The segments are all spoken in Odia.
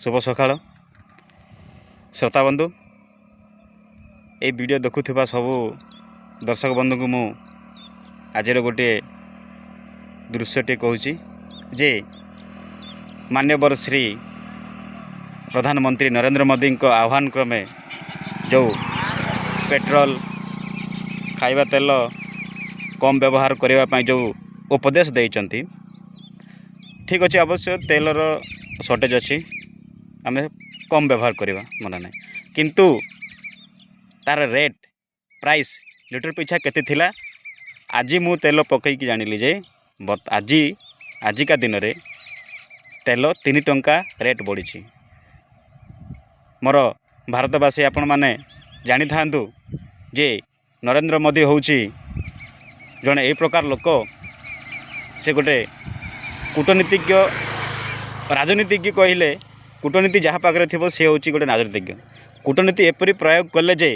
ଶୁଭ ସକାଳ ଶ୍ରୋତା ବନ୍ଧୁ। ଏଇ ଭିଡ଼ିଓ ଦେଖୁଥିବା ସବୁ ଦର୍ଶକ ବନ୍ଧୁଙ୍କୁ ମୁଁ ଆଜିର ଗୋଟିଏ ଦୃଶ୍ୟଟି କହୁଛି ଯେ ମାନ୍ୟବର ଶ୍ରୀ ପ୍ରଧାନମନ୍ତ୍ରୀ ନରେନ୍ଦ୍ର ମୋଦିଙ୍କ ଆହ୍ୱାନ କ୍ରମେ ଯେଉଁ ପେଟ୍ରୋଲ, ଖାଇବା ତେଲ କମ୍ ବ୍ୟବହାର କରିବା ପାଇଁ ଯେଉଁ ଉପଦେଶ ଦେଇଛନ୍ତି, ଠିକ୍ ଅଛି। ଅବଶ୍ୟ ତେଲର ସର୍ଟେଜ୍ ଅଛି, ଆମେ କମ୍ ବ୍ୟବହାର କରିବା, ମନା ନାହିଁ। କିନ୍ତୁ ତା'ର ରେଟ୍, ପ୍ରାଇସ୍ ଲିଟର ପିଛା କେତେ ଥିଲା? ଆଜି ମୁଁ ତେଲ ପକାଇକି ଜାଣିଲି ଯେ ଆଜି ଆଜିକା ଦିନରେ ତେଲ 3 ଟଙ୍କା ରେଟ୍ ବଢ଼ିଛି। ମୋର ଭାରତବାସୀ, ଆପଣମାନେ ଜାଣିଥାନ୍ତୁ ଯେ ନରେନ୍ଦ୍ର ମୋଦି ହେଉଛି ଜଣେ ଏଇ ପ୍ରକାର ଲୋକ। ସେ ଗୋଟେ କୂଟନୀତିଜ୍ଞ, ରାଜନୀତିଜ୍ଞ କହିଲେ କୂଟନୀତି ଯାହା ପାଖରେ ଥିବ, ସେ ହେଉଛି ଗୋଟେ ରାଜନୀତିଜ୍ଞ। କୂଟନୀତି ଏପରି ପ୍ରୟୋଗ କଲେ ଯେ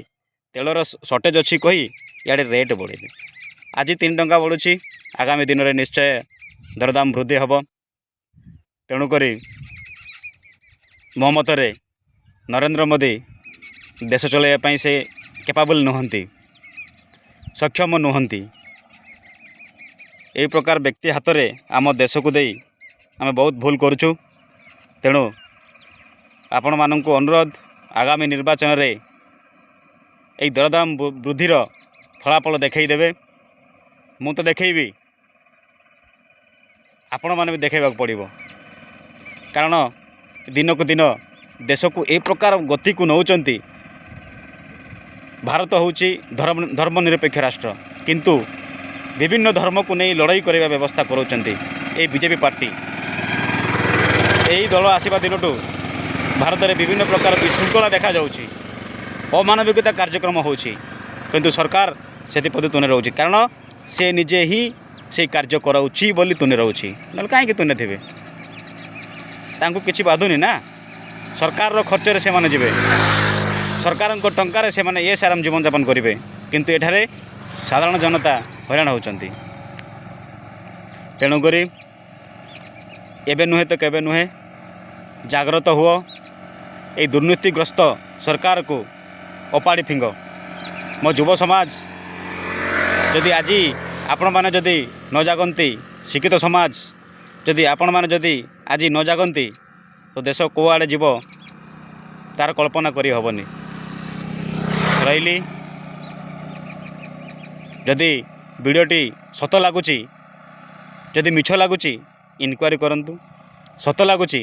ତେଲର ସର୍ଟେଜ୍ ଅଛି କହି ଇଆଡ଼େ ରେଟ୍ ବଢ଼େଇଲେ। ଆଜି 3 ଟଙ୍କା ବଢ଼ୁଛି, ଆଗାମୀ ଦିନରେ ନିଶ୍ଚୟ ଦରଦାମ ବୃଦ୍ଧି ହେବ। ତେଣୁକରି ମୋ ମତରେ ନରେନ୍ଦ୍ର ମୋଦି ଦେଶ ଚଳାଇବା ପାଇଁ ସେ କେପାବୁଲ୍ ନୁହନ୍ତି, ସକ୍ଷମ ନୁହନ୍ତି। ଏହି ପ୍ରକାର ବ୍ୟକ୍ତି ହାତରେ ଆମ ଦେଶକୁ ଦେଇ ଆମେ ବହୁତ ଭୁଲ କରୁଛୁ। ତେଣୁ ଆପଣମାନଙ୍କୁ ଅନୁରୋଧ, ଆଗାମୀ ନିର୍ବାଚନରେ ଏହି ଦରଦାମ ବୃଦ୍ଧିର ଫଳାଫଳ ଦେଖାଇ ଦେବେ। ମୁଁ ତ ଦେଖେଇବି, ଆପଣମାନେ ବି ଦେଖାଇବାକୁ ପଡ଼ିବ। କାରଣ ଦିନକୁ ଦିନ ଦେଶକୁ ଏ ପ୍ରକାର ଗତିକୁ ନେଉଛନ୍ତି। ଭାରତ ହେଉଛି ଧର୍ମ ନିରପେକ୍ଷ ରାଷ୍ଟ୍ର, କିନ୍ତୁ ବିଭିନ୍ନ ଧର୍ମକୁ ନେଇ ଲଢ଼େଇ କରିବା ବ୍ୟବସ୍ଥା କରାଉଛନ୍ତି ଏଇ ବିଜେପି ପାର୍ଟି। ଏହି ଦଳ ଆସିବା ଦିନଠୁ ଭାରତରେ ବିଭିନ୍ନ ପ୍ରକାର ବିଶୃଙ୍ଖଳା ଦେଖାଯାଉଛି, ଅମାନବିକତା କାର୍ଯ୍ୟକ୍ରମ ହେଉଛି, କିନ୍ତୁ ସରକାର ସେଥିପ୍ରତି ତୁନି ରହୁଛି। କାରଣ ସେ ନିଜେ ହିଁ ସେଇ କାର୍ଯ୍ୟ କରାଉଛି ବୋଲି ତୁନି ରହୁଛି, ନହେଲେ କାହିଁକି ତୁନି ଥିବେ? ତାଙ୍କୁ କିଛି ବାଧୁନି ନା। ସରକାରର ଖର୍ଚ୍ଚରେ ସେମାନେ ଯିବେ, ସରକାରଙ୍କ ଟଙ୍କାରେ ସେମାନେ ଐଶ ଆରାମ ଜୀବନଯାପନ କରିବେ, କିନ୍ତୁ ଏଠାରେ ସାଧାରଣ ଜନତା ହଇରାଣ ହେଉଛନ୍ତି। ତେଣୁକରି ଏବେ ନୁହେଁ ତ କେବେ ନୁହେଁ, ଜାଗ୍ରତ ହୁଅ, ଏଇ ଦୁର୍ନୀତିଗ୍ରସ୍ତ ସରକାରକୁ ଓପାଡ଼ି ଫିଙ୍ଗ। ମୋ ଯୁବ ସମାଜ, ଯଦି ଆଜି ଆପଣମାନେ ଯଦି ନ ଜାଗନ୍ତି, ଶିକ୍ଷିତ ସମାଜ, ଯଦି ଆପଣମାନେ ଯଦି ଆଜି ନ ଜାଗନ୍ତି, ତ ଦେଶ କୁଆଡ଼େ ଯିବ ତା'ର କଳ୍ପନା କରିହେବନି। ରହିଲି। ଯଦି ଭିଡ଼ିଓଟି ସତ ଲାଗୁଛି, ଯଦି ମିଛ ଲାଗୁଛି ଇନକ୍ୱାରି କରନ୍ତୁ। ସତ ଲାଗୁଛି